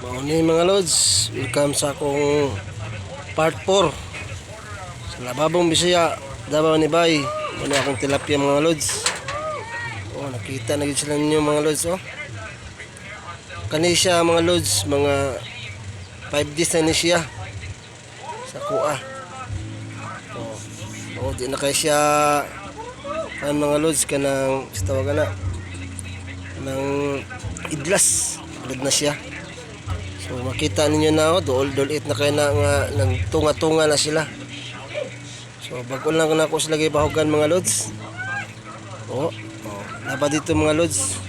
Mao ni, mga lods, welcome sa akong part 4 sa Lababong Bisaya, Davao ni Bay. Mao ni akong tilapia, mga lods. Oh, nakita na gid sila ninyo, mga lods, oh. Kani siya, mga lods, mga 5 days na ni siya sa kuha. Oh, di na kay siya ang mga lods, kanang sa tawagan na ng idlas. Bulad na siya. So makita ninyo na, oh, duol dulit na kay na nga nagtunga-tunga na sila. So bag-o lang na ako sila gibahogan, mga lods. Oh, napa dito, mga lods.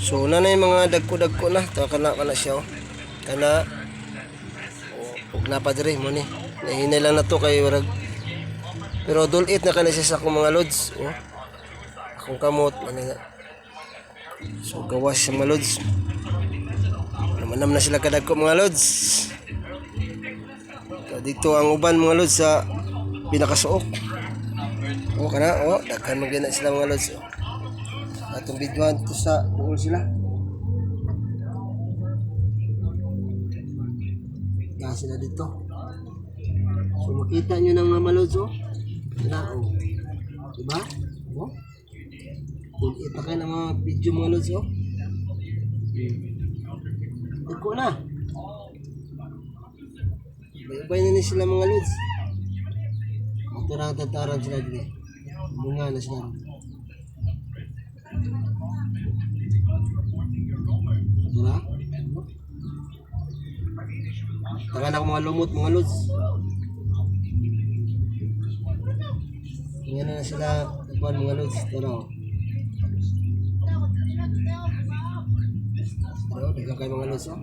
So na na yung mga dagko-dagko na, ta kana kana siya, oh. Kana, oh, ug napa diri mo ni. Nahinay lang na to kay warag. Pero dulit na kana siya sa akong mga lods, oh. Akong kamot ano na. So gawas siya, mga lods. Namanam na sila kadagko, mga lods. So, dito ang uban, mga lods, sa pinakasuok. Oh, kana, oh, daghan man gyud na sila, mga lods. Oh. Atong videoan to sa duol sila. Na sila dito. So makita nyo ng mga lods, oh. Na, oh. Diba? Oh. Ita kayo ng mga video, mga lods, oh. Dagko na. Ubay-ubay na ni sila, mga lods. Maturang tataran sila dito. Bunga na sila. Diba? Tanga na ako mga lumot, mga lods. Nga na sila nagkuhan, mga lods. Tara, oh. Tara, daghang kayo, mga lods, oh.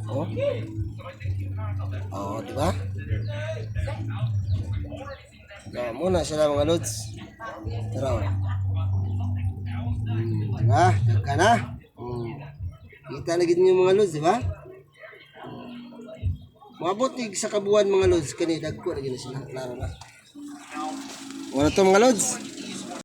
Oh. Oh, di ba? So, muna sila, mga lods. Tara, oh. Di ba? Daghan na. Kita na gid niyo, mga lods, di ba? Moabot ni sa kabuan, mga lods, kani dagko na gid na sila. Klaro na. Wala to, mga lods.